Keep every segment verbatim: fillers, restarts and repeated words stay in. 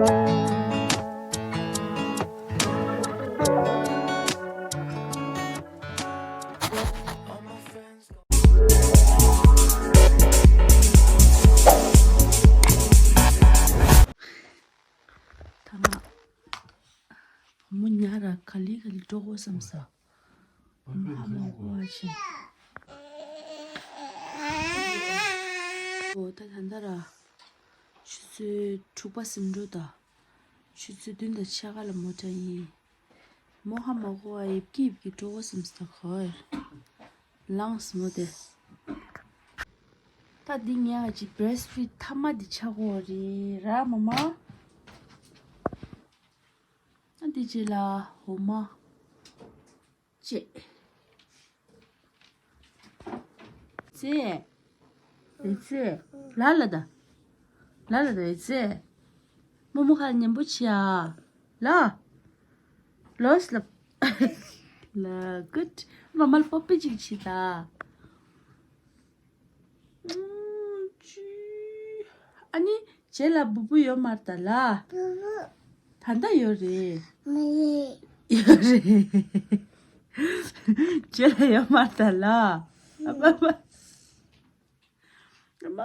ཐ་མ། བུ་མོ་ཉལ་ར་ག་ལེ་ག་ལེ་འགྲོ་དགོས་བསམ་ས། བུ་མོ་ཧ་མ་གོ་བ་ཆེ། འོ་ད་ད་ལྟ་ར། ཆུ་ཚོད་དྲུག་པ་ཟིན་འགྲོ་ད། ཆུ་ཚོད་བདུན་དང་ཕྱེད་ཀ་ལ་མོ་ཊ་ཡིན། མོ་ཧ་མ་གོ་བ་ཡིབ་ཀི་ཡིབ་ཀི་འགྲོ་དགོས་བསམ་ས་ག་བར། ལངས་མོ་དེ། ད་འདི་ངས་ཅིག་བྷི་རེསི་ཕི་ཌི་ཐ་མ་འདི་ཆགས་ཀྱི་ཡོད་རེད་ར་མ་མ། ཨ་འདི་རྗེས་ལ་འོ་མ། བཅད། ཙེ། ཨེ་ཙེ། ལ་ལ་ད། ལ་ལ་ད་ཨེ་ཙེ། རྨོ་མོ་ཁ་ཉན་པོ་བྱེད་ཨ། ལ། ལོས་ལ། ལ་གུད། མ་མལ་པོ་པི་ཅིག་བྱེད་ད། ཨུམ་ཅི། ཨ་ནི་རྗེས་ལ་བུ་བུ་ཡོད་མ་རེད་ད་ལ། བུ་བུ། ད་ལྟ་ཡོད་རེད། མ་རེད། ཡོད་རེད། རྗེས་ལ་ཡོད་མ་རེད་ད་ལ། ཨ་མ་མ། ཨ་མ།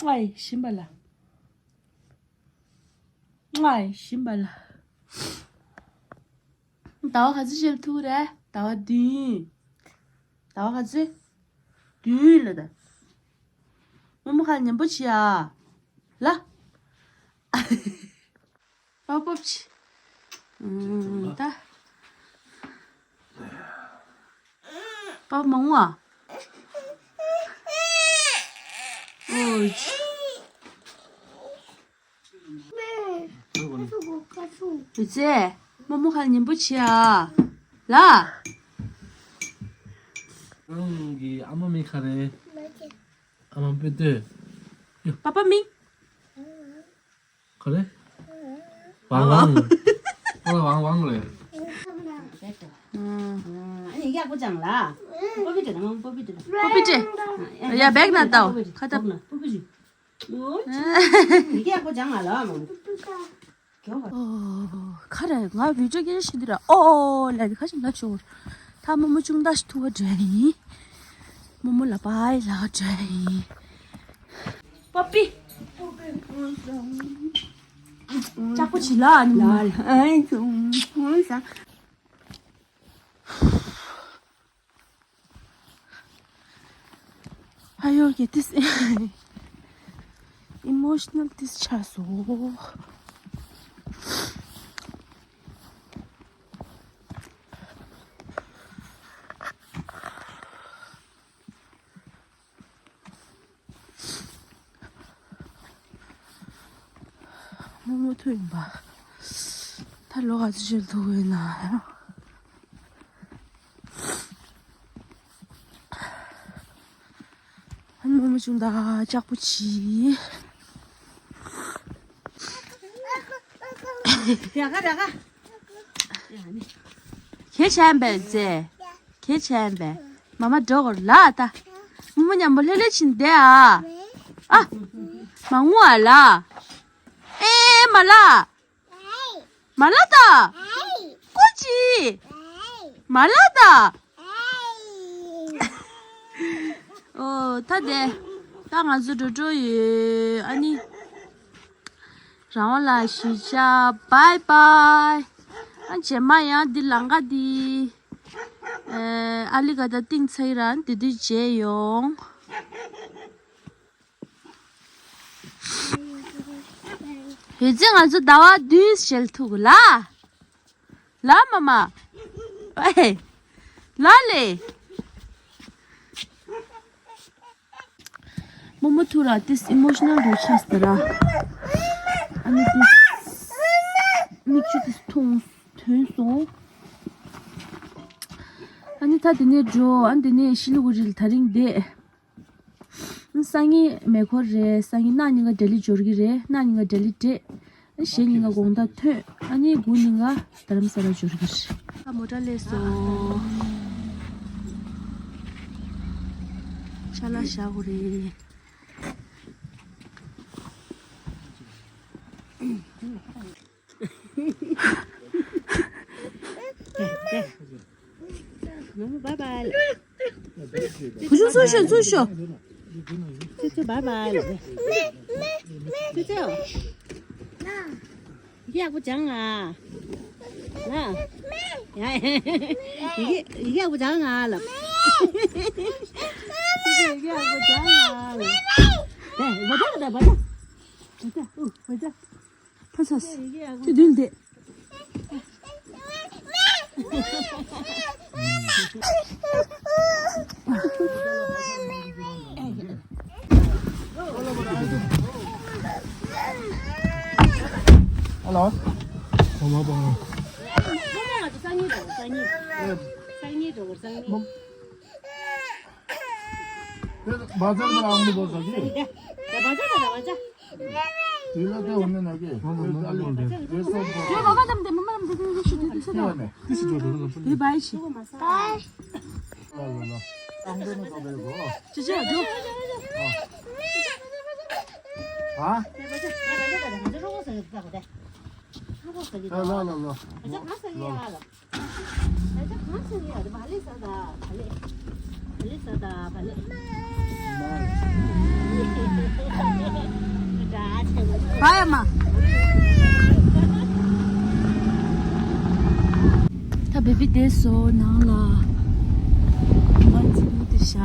ཨའི་ཞིམ་པ་ལ། ཨའི་ཞིམ་པ་ལ། ཟླ་བ་ག་ཚོད་བྱེད་ཐུག་རེད། ཟླ་བ་བདུན། ཟླ་བ་ག་ཚོད། བདུན་ལ་ད། རྨོ་མོ་ཁ་ཉན་པོ་བྱེད་ཨ། ལ། པ་པོབ་ཆི། ཨུམ། ད། པ་མང་བ། ཨོ་ཆི། བུ་ཚེ། རྨོ་མོ་ཁ་ཉན་པོ་བྱེད་ཨ། ལ། རང་གི་ཨ་མ་མིང་ག་རེ། ཨ་མ་པེ་ཏོ། པ་པ་མིང་། ག་རེ། ཝང་ཝང་། ཨོ་ཝང་ཝང་རེད། ཨ་ནི་ཡག་པོ་ཅང་ལ། པོ་པི་ཏྲེ་དང་པོ་པི་ཏྲེ། པོ་པི་ཏྲེ། ཡ་བེག་ན་ཏའོ་ཁ་ཏ། པོ་པི་ཏྲེ། ཡག་པོ་ཅང་ལ་ལ། ཨོ། ཁ་རེ་ང་བི་ཌིའོ་སྐད་ཆ་ཞིག་འདི་ར། ཨོ་ལ་འདི་ཁ་ཞིག་ལབ་ཤོར། ད་རྨོ་མོ་ཅུང་ད་ཞིག་ཐུག་པ་འདྲ་ཡིན། རྨོ་མོ་ལ་བའི་ལབ་འདྲ་ཡིན། པ་པི། ལྕགས་པོ་བྱི་ལ་ཨ་ནི་མ། ལ་ཨ་ཙུང་ཧུ་ས། ཨ་ཡོ་གེ་ཏིས་ཨི་མོ་ཤི་ནལ་ཏིས་ཆགས་སོང་། རྨོ་མོ་ཐུག་ཡིན་པ། ད་ལོ་ག་ཚོད་ཅིག་ཐུག་ཡོད་ན་ཡང་། ཨ་ནི་རྨོ་མོ་ཅུང་ད་ལྕགས་པོ་བྱི། ར་ག་ར་ག་ཁྱེད་ཆ་ཡན་པས་ཙེ། ཁྱེད་ཆ་ཡན་པས། མ་མ་འགྲོ་གོ་ལ་ད། རྨོ་མོ་མཉམ་པོ་ལྷོད་ལྷོད་ཕྱིན་བསྡད་ཨ། ཨ། མ་ངུ་ཨ་ལ། ཨེ་མ་ལ། མ་ལ་ད། ཀོ་ཅི། མ་ལ་ད། ཨོ་ད་དེ། ད་ང་ཚོ་འགྲོ་འགྲོ་ཡོད་ཨ་ནི། རང་དབང་ལ་གཞིས་ཆགས་བྷའི་བྷའི། ཨ་རྗེས་མ་ཡང་འདི་ལང་ཀ་འདི། ཨ་ལི་ག་ད་ཏིང་ཚའི་ར་འདི་དུས་མཇལ་ཡོང་། ཡོད་ཚེ་ང་ཚོ་ཟླ་བ་བདུན་ཞལ་ཐུག་ལ། ལ་མ་མ། ཨེ། ལ་ལེ། རྨོ་མོ་ཐུག་ར་ཏིས་ཨི་མོ་ཤི་ནལ་རུ་ཆགས་ཏེ་ར། ཨ་ནི་ཏིས། མིག་ཆུ་ཏིས་ཐོན་ཐོན་སོང་། ཨ་ནི་ད་དེ་ནས་འགྲོ་ཨ་ནི་དེ་ནས་ཤི་ལི་གུ་རི་ལ་ད་རིང་བསྡད། སང་ཉིན་མེ་འཁོར་རེད། སང་ཉིན་གནངས་ཉིན་ཀ་ལྡི་ལི་འབྱོར་གི་རེད། གནངས་ཉིན་ཀ་ལྡི་ལི་བསྡད། གཞེས་ཉིན་ཀ་དགོང་དག་ཐོན། ཨ་ནི་དགུ་ཉིན་ཀ་རྡ་རམ་ས་ལ་འབྱོར་གི་རེད། ད་མོ་ཊ་སླེབས་སོང་། ཆ་ལ་བཞག་དགོས་རེད། བུ་ཆུང་ཚུར་ཤོག་ཚུར་ཤོག་ཚུར་ཚུར་བཱའི་བཱའི་ལབ། ཚུར་ཚུར། ཡག་པོ་སྦྱང་ཨ། ལ། ཡ། ཡི་གེ་ཡི་གེ་ཡག་པོ་སྦྱང་ཨ་ལབ། ཡི་གེ་ཡག་པོ་སྦྱང་ཨ་ལབ། ཨེ། བ་ད་བ་ད་བ་ད། བ་ད། ཨུ། བ་ད། ཕ་ས། ཡི་གེ་ཡག་པོ། ཁྱོད་མདུན་དེ། Hello. बाजार में आलू बहुत सब्जी है। बाजार में, बाजार। ये लोग क्या होने लगे? ये सब हाँ? ला, ला, ला, ला। ད་བེ་བི་བསྡད་སོང་ནང་ལ། ང་ཚོ་འདི་བཞག་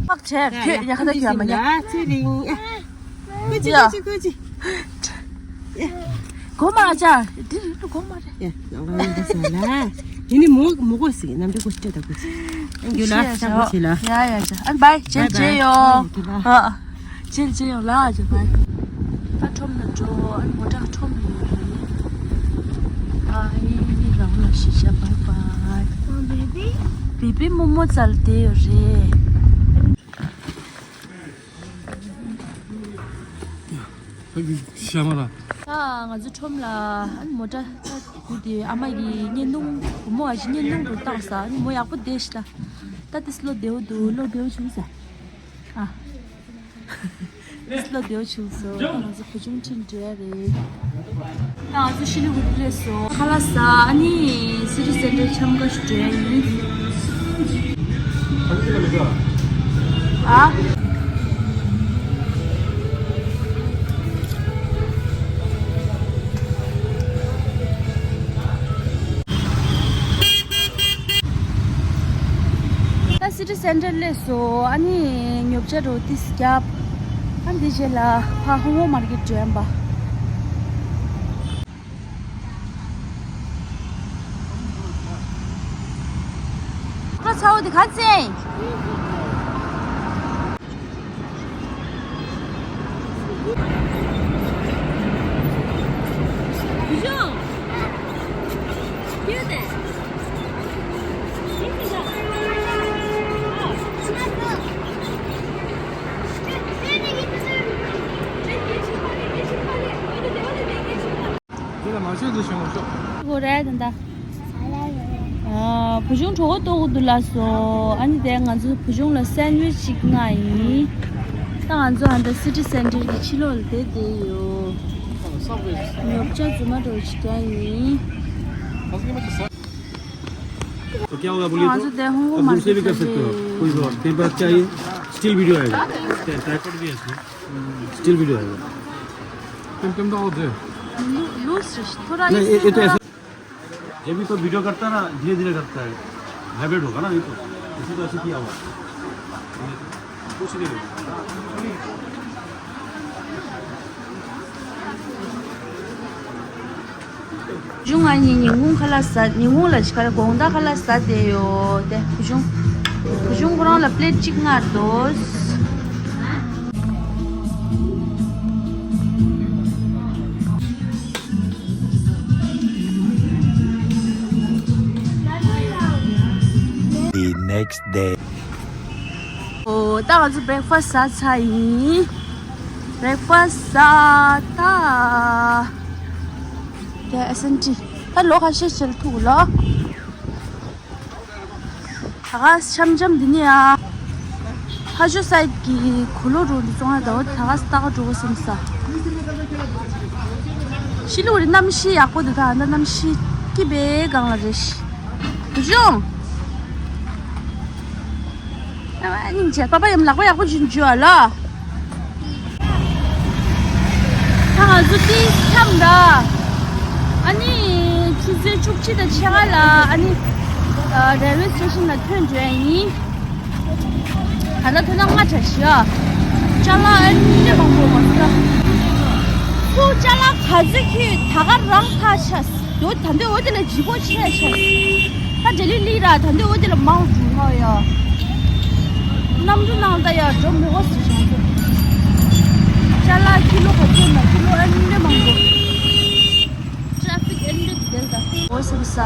ཕག་བྱས་ཁྱོད་ཡ་ཁ་ད་ཁྱོད་མ་ཉག་ཚེ་རིང་། ཀུ་ཅི་ཀུ་ཅི་ཀུ་ཅི། གོ་མ་ཅ། འདི་རིགས་གོ་མ་རེད། ཡ། ནང་ལ་འདི་ཟེར་ལ། དེ་ནི་མོ་མོ་གོ་ཟིག་ནམ་རྒྱུན་གོ་སྤྲད་ད་གོ་ཅི། ཨེ་འགྱུར་ལ་ཤ་བོ་ཞིག་ལ། ཡ་ཡ་ཡ། ཨན་བའི་ཇེ་ཇེ་ཡོ། ཨ། ཇེ་ཇེ་ཡོ་ལ་ཇེ་བའི། ད་ཁྲོམ་ལ་འགྲོ། ཨན་མོ་ཊ་ཁྲོམ་ལ་ཡོད་རེད། ཨ་ཨི་རང་ལ་ཤི་ཤ་བའི་བའི། བེ་བི་མོ་མོ་ཙལ་དེ་ཡོད་རེད། ཤ་མ་ལ། ད་ང་ཚོ་ཁྲོམ་ལ་ཨ་ནི་མོ་ཊ་ད་དེ་ཨ་མ་གིས་བརྙན་ཐུང་བུ་མོ་ཨ་ཅེ་བརྙན་ཐུང་རུ་བཏང་ས། ཨ་ནི་མོ་ཡག་པོ་བསྡད་ཤག་ད་ད་དེ་སློ་བདེ་བོ་འདུག་སློ་བདེ་བོ་བྱུང་ས། ཨ། དེ་སློ་བདེ་བོ་བྱུང་སོང་། ང་ཚོ་བུ་ཆུང་ཁྲིད་འགྲོ་ཡ་རེད། ད་ང་ཚོ་ཤི་ལི་གུ་རི་སླེབས་སོང་། ཁ་ལག་ཟ། ཨ་ནི་སི་ཊི་སེན་ཊར་འཆམ་ཁ་ཞིག་འགྲོ་ཡ་ཡིན། ཨ། ད་སི་ཊི་སེན་ཊར་སླེབས་སོང་། ཨ་ནི་ཉོ་ཆ་རུ་ཏིས་རྒྱབ། ཨ་འདི་རྗེས་ལ་ཕ་ཧོང་ཧོ་མར་ཀེཊ་འགྲོ་ཡིན་པ། ཁ་ཚ་བོ་དེ་ག་ཚེ། གོ་རེད་ད་ལྟ། ཨ། བུ་ཆུང་གྲོད་ཁོག་ལྟོགས་ཀྱི་འདུག་ལབ་སོང་། ཨ་ནི་དེ་ང་ཚོ་བུ་ཆུང་ལ་སེན་ཝིཆ་ཅིག་མངགས་ཡིན། ད་ང་ཚོ་ཨ་ད་སི་ཊི་སེན་ཊར་གྱི་ཕྱི་ལོགས་ལ་བསྡད་བསྡད་ཡོད། ཉོ་ཆ་རྫུན་མ་འདྲ་བོ་ཅིག་རྒྱག་ཡིན། तो क्या होगा बोलिए तो? अब दूसरे भी कर सकते हो, कोई भी और। पेपर चाहिए, स्टिल वीडियो आएगा। ट्राइपॉड भी है इसमें, स्टिल वीडियो आएगा। तुम, तुम तो और थे। लू-, लूज, थोड़ा नहीं, ये, ये तो ऐसा, ये भी तो वीडियो करता है ना, धीरे-धीरे करता है, हाइब्रिड होगा ना, ये तो, इसी तो ऐसे किया हुआ है। कुछ नहीं होगा। གཞུང་ང་གཉིས་ཉིན་གུང་ཁ་ལག་ཟ། ཉིན་གུང་ལ་ཅི་ཁ་ལ་དགོང་དག་ཁ་ལག་ཟ་བསྡད་ཡོད་དེ། བུ་ཆུང་བུ་ཆུང་ཁོ་རང་ལ་པླེ་ཊི་གཅིག་མངགས་འདུག The next day. ཨོ། ད་ང་ཚོ་བྷི་རེག་ཕ་སི་ཟ་ཚར་ཡིན། བྷེ་རེག་ཕ་སི་ཟ་ད། དེ་ཨེ་སི་ཨེན་ཊི། ད་ལོ་ཁ་ཤས་ཤིག་ཐུག་ལོ། ད་ག་འཆམ་འཆམ་འདི་ནི་ཡ། ཧ་ཇོ་སའིད་ཀྱི་གུ་ལོ་རུ་འདི་བཙོང་ཡ་ད་འོ་ད་ག་སི་ལྟ་ག་འགྲོ་གི་སོང་ས། ཤི་ལུག་རི་གནམ་གཤིས་ཡག་པོ་འདི་ད་ད་གནམ་གཤིས་སྐྱིད་པའི་སྒང་ལ་རེད་ཤི། བུ་ཆུང་། སྙིང་རྗེ། པ་པ་ཡང་ལག་པ་ཡག་པོ་ཅིག་འཇུ་ཨ་ལ། ད་ང་ཚོ་ཏིས་འཁྱམས་ད། ཨ་ནི་ཆུ་ཚོད་བཅུ་གཅིག་དང་ཕྱེད་ཀ་ལ་ཨ་ནི་རེལ་ཝེ་སི་ཊེ་ཤན་ལ་ཐོན་འགྲོ་ཡ་ཡིན། ད་ལྟ་ཐོན་ན་ལྔ་བྱ་ཞིག་ཨ། ཅ་ལག་ཨ་ནི་མང་པོ་མ་ཟད། ཁོ་ཅ་ལག་ག་ཚོད་ཁྱོད་ད་ག་རང་ཐག་ཆད། དོ་ད་འདོད་འོ་དེ་ལ་ལྗིད་པོ་ཆེ་ཆེ། ད་འདྲ་ལི་ལི་ར་ད་འདོད་འོ་དེ་ལ་མང་འགྲོ་ཧ་ཡ། གནམ་གྲུ་ནང་ད་ཡ་འགྲོ་མི་དགོས་སུ་བྱང་ཚེ། ཅ་ལག་ཀི་ལོ་ག་ཚོད་ན་ཀི་ལོ་ཨེ་འདྲ་མང་པོ། ཊ་ཕིག་ཨེ་འདྲ་དེ་ལ་ད་འོ་སུ་ས།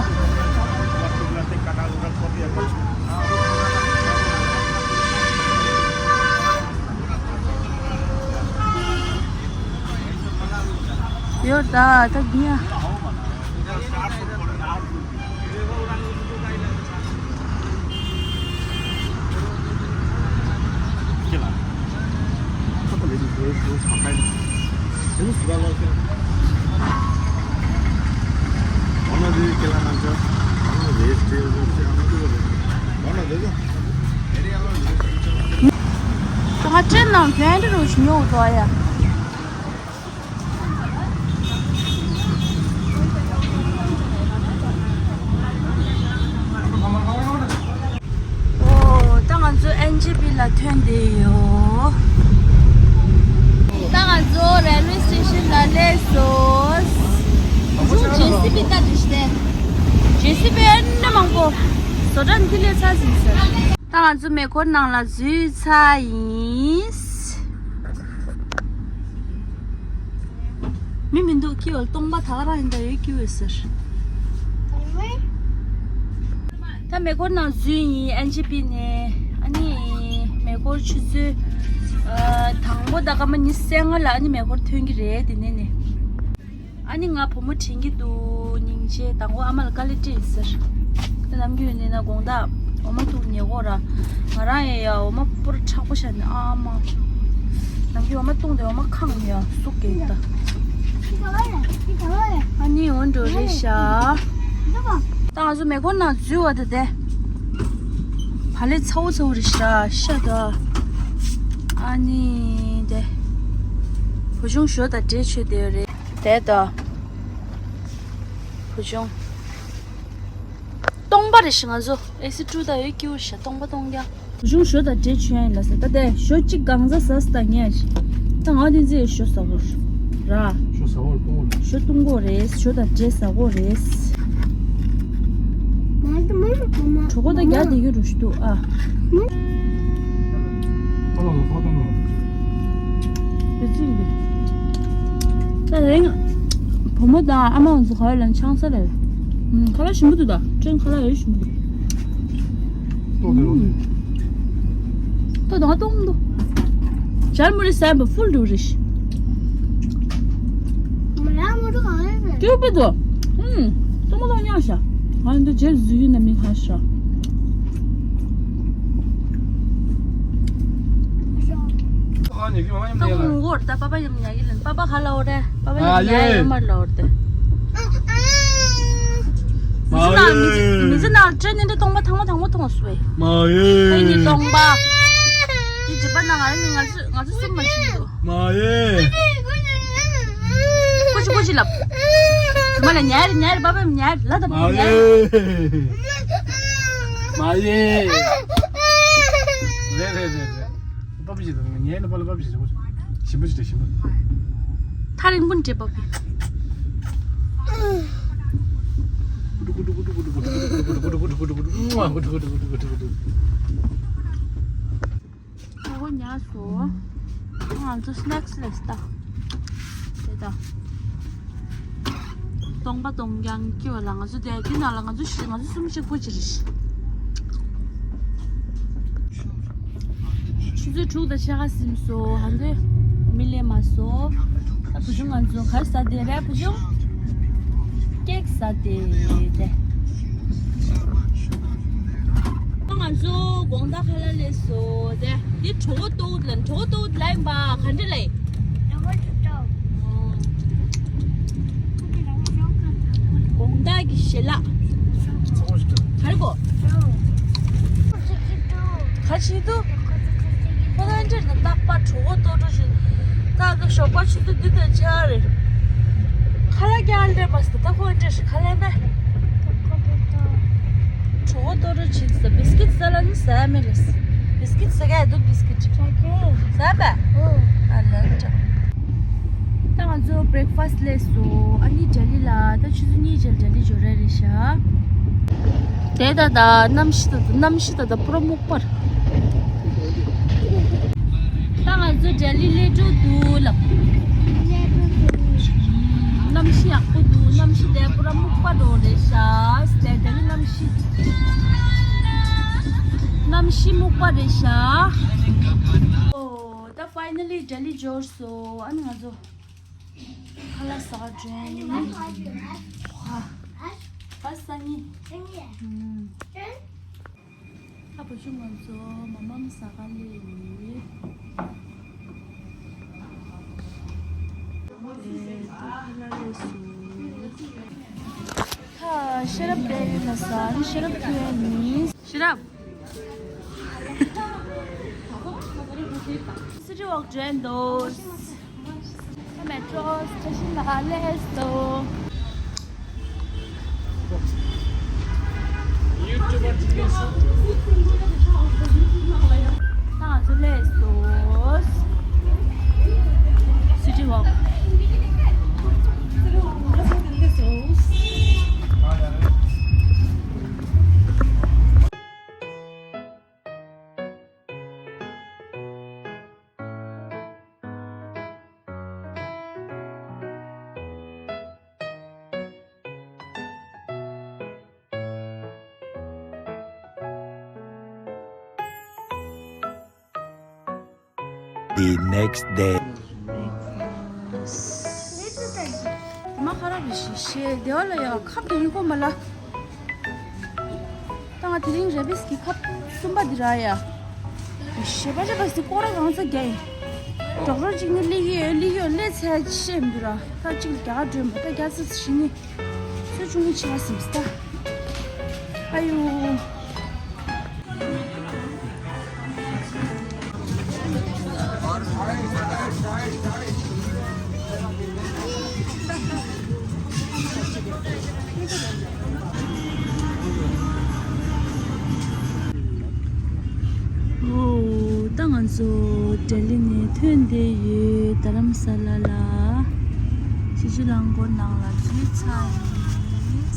ཡོད་ད་ད་གི་ཡ། ང་ཅན་ནང་གྱོན་འདྲ་རུ་ཞིག་ཉོ་འགྲོ་ཡ། ཨོ། ད་ང་ཚོ་ཨེན་ཇེ་པི་ལ་ཐོན་བསྡད་ཡོད། ད་ང་ཚོ་རེལ་ཝེ་སི་ཊེ་ཤན་ལ་སླེབས་སོང་། ཇེ་སི་བི་ལྟ་དུས་ཤི་ཏེ། ཇེ་སི་བི་ཨེ་འདྲ་མང་པོ། བཟོ་གྲྭ་འདི་སླེབས་ཚར་ཟིན་ཟེར། ད་ང་ཚོ་མེ་འཁོར་ནང་ལ་འཛུལ་ཚར་ཡིན། མི་མི་འདུག་ཀི་འོལ་སྟོང་པ་ད་ག་རང་ཡིན་ད་ཡོད་ཀི་འོལ་ཟེར། ད་མེ་འཁོར་ནང་འཛུལ་ཡིན་ཨེན་ཇེ་པི་ནས། ཨ་ནི་མེ་འཁོར་ཆུ་ཚོད་ཨ་དང་པོ་ད་སྐར་མ་ཉི་ཤུ་རྩ་ལྔ་ལ་ཨ་ནི་མེ་འཁོར་ཐོན་གི་རེད་དེ་ནས་ནས། ཨ་ནི་ང་བུ་མོ་དྲན་གྱི་འདུག་སྙིང་རྗེ། དང་པོ་ཨ་མ་ལ་དཀའ་ལས་སྤྲད་ཟེར། ད་ནམ་རྒྱུན་ནས་ན་དགོང་དག་འོ་མ་བཏུང་ཉལ་གོ་ར། ང་རང་ཡང་ཡ་འོ་མ་པུར་མཁྲེགས་པོ་བཞག་ནས་ཨ་མ། ནམ་རྒྱུན་འོ་མ་བཏུང་དེ་འོ་མ་ཁེངས་ཡ་ཟུག་གེ་ད། ཨ་ནི་འོ་འགྲོ་རེད་ཤག་ད་ང་ཚོ་མེ་འཁོར་ནང་འཛུལ་བ་དེ་དེ། བག་ལེབ་ཚ་བོ་ཚ་བོ་རེད་ཤག་ཤ་ད། ཨ་ནི་དེ། བུ་ཆུང་ཞོ་དང་འབྲས་མཆོད་བསྡད་ཡོད་རེད། དེ་ད། བུ་ཆུང་། སྟོང་པ་རེད་ཤག་ང་ཚོ་ཨེ་སི་ཊུ་ད་ཡོད་ཀྱི་འོ་ཤག་སྟོང་པ་སྟོང་རྐྱང་། བུ་ཆུང་ཞོ་དང་འབྲས་མཆོད་ཡིན་ལ་ཟེར། ད་དེ་ཞོ་གཅིག་གང་ཟ་ཟ་ཟ་ད་ངས་ཅི། ད་ང་དེ་ཚེ་ཞོ་ཟ་གོ་ར། ཞོ་ཟ་གོ་སྟོང་པ་རེད། ཞོ་སྟོང་གོ་རེད། ཞོ་དང་འབྲས་ཟ་གོ་རེད། གྲོད་ཁོག་ད་རྒྱགས་བསྡད་ཀྱི་རུ་ཞིག་འདུག་ཨ། ད་རེང་བུ་མོ་དང་ཨ་མ་ང་ཚོ་ག་བའི་ལ་ཆང་ས་རེད། ཁ་ལག་ཞིམ་པོ་འདུག་ད་ཁྲེང་ཁ་ལག་ཡོད་ཞིམ་པོ་འདུག་ཏོག་ཏོག་ཏོག་ཏོག་ཏོག་འདུག་ཇལ་མུ་རི་སམ་པ་ཕུལ་འདུག་རེད། ཀྱུ་པི་དོ། ཧུམ། ཏོག་མ་ཏོག་ཉག་ཤ། ང་འདི་ཇལ་ཟུ་ཡུ་ན་མི་ཁ་ཤ། ད་ཁོང་ངུ་གོ་ར། ད་པ་པ་ཡང་ཉག་གི་ལན། པ་པ་ཧ་ལ་འོ་རེད། པ་པ་ཡང་ཉག་ཡོད་མ་ལ་འོ་རེད། མི་ཚེ་ནང་མི་ཚེ་མི་ཚེ་ནང་ཁྲེལ་ནི་འདྲ་སྟོང་པ་ཐང་མ་ཐང་མ་མཐོང་སོང་བས། མ་ཡོད། ཨེ་ནི་སྟོང་པ། དེ་སྒྲིབ་པ་ན་ང་ནི་ང་ཚོ་ང་ཚོ་གསུམ་མ་ཤི་འདུག་མ་ཡོད། ཀུ་ཅི་ཀུ་ཅི་ལབ། མ་ལ་ཉལ་རེ་ཉལ་རེ་པ་པ་ཉལ་རེ་ལ་ད་པ་པ་ཉལ་རེ། མ་ཡོད། རེད་རེད་རེད་རེད། པ་པ་ཅི་དང་ངའི་ལ་པ་ལ་པ་པ་ཅི་ཞིམ་པོ་ཅི་དང་ཞིམ་པོ། ཐག་རིང་པོ་འདྲེ་པ་པི། ཨ་ཁོ་ཉལ་སོང་། ང་ཚོ་སི་ནེག་སི་ལས་ལྟ། དེ་ད། སྟོང་པ་སྟོང་རྐྱང་སྐྱེ་བ་ལ་ང་ཚོ་དེ་དེ་ནང་ལ་ང་ཚོ་ཞི་ང་ཚོ་གསུམ་གཅིག་པོ་ཅི་རེད། ཆུ་ཚོད་དྲུག་དང་ཕྱེད་ཀ་ཟིན་སོང་ཧ་འདོད། མི་ལས་མ་སོ། ད་བུ་ཆུང་ང་ཚོ་ག་རེ་ཟ་དེ་རེད། བུ་ཆུང་ཀེག་ཟ་དེ་རེད། ང་ཚོ་དགོང་དག་ཁ་ལག་ལས་སོ་དེ། འདི་གྲོད་ཁོག་ལྟོགས་ལ། གྲོད་ཁོག་ལྟོགས་ལ་ཡིན་པ། ག་འདྲ་ལ་ཡིན། དགོང་དག་གི་ཞལ་ལག་ག་རེ་གོ། ག་ཆེ་དུ། ཁོ་རང་འདྲ་ན་རྟག་པར་གྲོད་ཁོག་ལྟོགས་འགྲོ་ཞིག་ད་ལྟ་ཞོགས་པ་ཆུ་ཚོད་བདུན་དང་ཕྱེད་རེད། ཁ་ལག་ཀྱང་ལེན་མ་སོང་། ད་ཁོ་འདྲ་ཞིག་ཁ་ལག་ན། གྲོད་ཁོག་ལྟོགས་འགྲོ་ཞིག་ཟ། བིས་ཀིཊ་ཟ་ལ་ནི་ཟ་ཡ་མེད་རེད། བིས་ཀིཊ་ཟ་ག་ཡ་འདུག་བིས་ཀིཊ་ཟ་པས། ཨ་ལ་འདྲ། ད་ང་ཚོ་བྷི་རེག་ཕ་སི་ལས་སོ། ཨ་ནི་ལྡི་ལི་ལ་ད་ཆུ་ཚོད་གཉིས་རྗེས་ལྡི་ལི་འབྱོར་ར་རེད་ཤག་དེ་ད་ད་གནམ་གཤིས་ད་ད་གནམ་གཤིས་ད་ད་པུ་ར་སྨུག་པ་རེད། ད་ང་ཚོ་ལྡི་ལི་སླེབས་འགྲོ་འདུག་ལབ། གནམ་གཤིས་ཡག་པོ་འདུག་གནམ་གཤིས་དེ་པུ་ར་སྨུག་པ་འདྲ་རེད་ཤག་དེ་ལྡི་ལི་གནམ་གཤིས། གནམ་གཤིས་སྨུག་པ་རེད་ཤག་ཨོ། ད་ཕའི་ནལ་ལི་ལྡི་ལི་འབྱོར་སོང་། ཨ་ནི་ང་ཚོ་ཁ་ལག་ཟ་ག་འགྲོ་ཡིན། ཧ། ཧ་སང་ཉིན། ཨུམ། ད་བུ་ཆུང་ང་ཚོ་མ་མམ་ཟ་ག་སླེབས་ཡིན། ཨེ། ད་ཁ་ལག་སླེབས་སོང་། ད་ཤེས་རབ་བསྡད་ཡོད་ལ་ཟ་ནི་ཤེས་རབ་ཐུག་ཡ་ཡིན། ཤེས་རབ། སི་ཊི་ཝོག་འགྲོ་འདུག་མེ་ཊྲོ་སི་ཊེ་ཤན་ལ་སླེབས་སོང་། ད་ང་ཚོ་སླེབས་སོང་། སི་ཊི་ཝོག The next day. མ་ཁ་ར་བི་ཤི་ཤེ་དེ་བ་ལ་ཡ་ཁབ་དེ་ཡིན་ཁོ་མ་ལ། ད་ང་དེ་རིང་རེ་བིས་ཀྱི་ཁབ་གསུམ་པ་འདི་ར་ཡ། ཞེ་པ་ཞེ་པ་སི་སྐོར་ར་གང་ཚ་རྒྱ་ཡིན། ཌོག་ཊར་གཅིག་ནི་སླེབས་ཡོད་སླེབས་ཡོད་སླེབས་ཚར་ཤེས་མི་འདུག་ར། ད་གཅིག་ལ་རྒྱ་གར་འགྲོ་མ་ད་རྒྱ་ཚ་ཞིག་ནི། ཚོད་ཆུང་ངུ་བྱས་ཟིན་ད། ཨ་ཡོ། ཨོ། ད་ང་ཚོ་ལྡི་ལི་ནས་ཐོན་བསྡད་ཡོད། རྡ་རམ་ས་ལ་ལ། ཕྱི་ཕྱི་རླངས་འཁོར་ནང་ལ་འཛུལ་ཚར་ཡིན།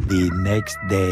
The next day.